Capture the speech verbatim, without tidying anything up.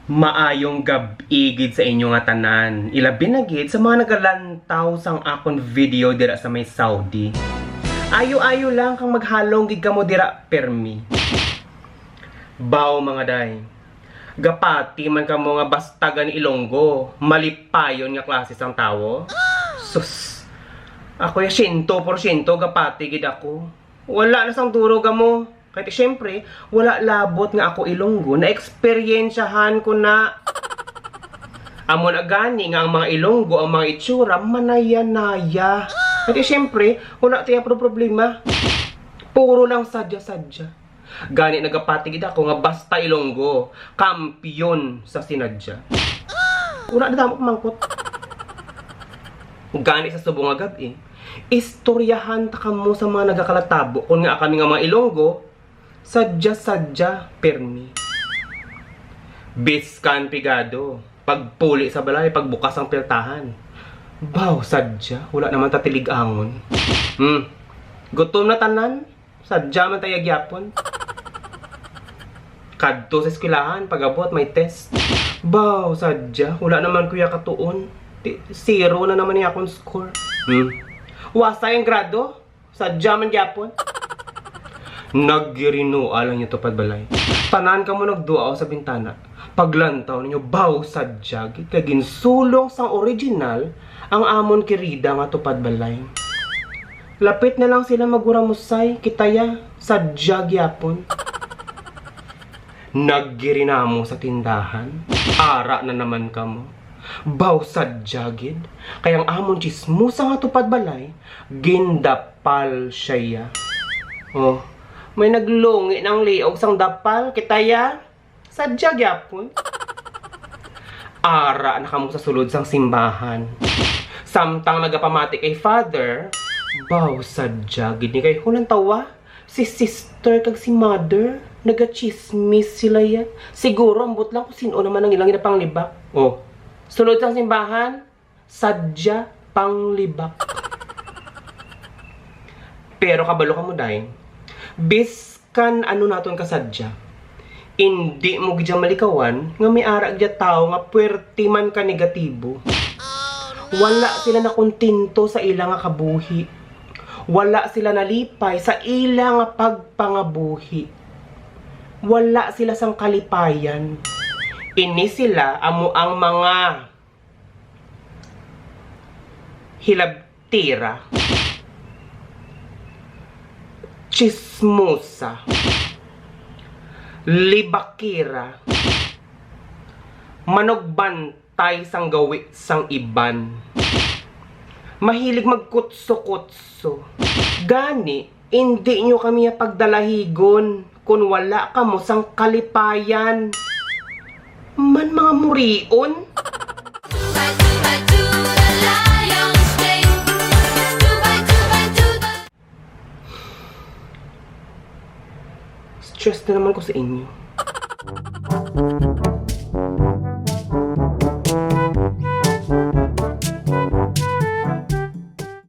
Maayong gab-i gid sa inyo nga tanan, ilabi na gid sa mga nagalantaw sang akon video dira sa may Saudi. Ayo-ayo lang kang maghalong gid kamo dira permi. Baw, mga day, gapati man kamo nga basta gani Ilonggo, malipayon nga klase sang tawo? Sus, ako ya, siyento porsyento gapati gid ako. Wala na sang duro kamo. Kay ti, siyempre, wala labot nga ako Ilonggo, naeksperyensyahan ko na. Amo na gani nga ang mga Ilonggo, ang mga itsura, manaya-naya. Kay ti, siyempre, wala ti pro-, problema. Puro lang sadya-sadya. Gani nagapati gid ako nga basta Ilonggo, kampiyon sa sinadya. Wala na damo pamangkot. Gani sa subong nga gab-i, istoryahan ta kamo sa mga nagakalatabo kon nga kami nga mga Ilonggo, sadya-sadya permi. Biskan pigado, pagpuli sa balay, pagbukas ang piltahan. Baw, sadya, wala naman ta tilig-angon. Hmm. Gutom na tanan, sadya man ta ya gyapon. Kadto sa eskwelahan, pag-abot may test. Baw, sadya, wala naman ko ya katuon. Ti-, zero na naman ni akong score. Hmm. Wasay ang grado, sadya man gyapon. Naggirinual ang inyo tupad balay. Tanan kamo nagduaw sa bintana. Paglantaw ninyo, baw, sadya gid, kay ginsulong sang original ang amon kirida nga tupad balay. Lapit na lang sila maguramusay, kita ya, sadya gyapon. Naggirinamo sa tindahan, ara na naman kamo. Baw, sadya gid, kay ang amon tsismosa nga tupad balay, gindapal siya ya. Oh, may naglungi ng liog sang dapal, kita ya. Sadya gyapon. Ara na kamo sa sulod sang simbahan. Samtang nagapamati kay Father, baw, sadya gid ni, kay hulantawa, si Sister kag si Mother, nagachismis sila ya. Siguro ambot lang kung sin-o naman ang ilang ginapanglibak. Oh, sulod sang simbahan, sadya panglibak. Pero kabalo kamo, day, biskan ano naton kasadya, indi mo gid malikawan nga may ara gid tawo nga puwerte man ka negatibo. Wala sila nakontento sa ila nga kabuhi. Wala sila nalipay sa ila nga pagpangabuhi. Wala sila sang kalipayan. Ini sila amo ang mga hilabtira, tsismosa, libakira, manugbantay sang gawi sang iban, mahilig magkutso-kutso. Gani, indi nyo kami pagdalahigon kon wala kamo sang kalipayan. Man, mga murion. Stress na naman ko sa inyo.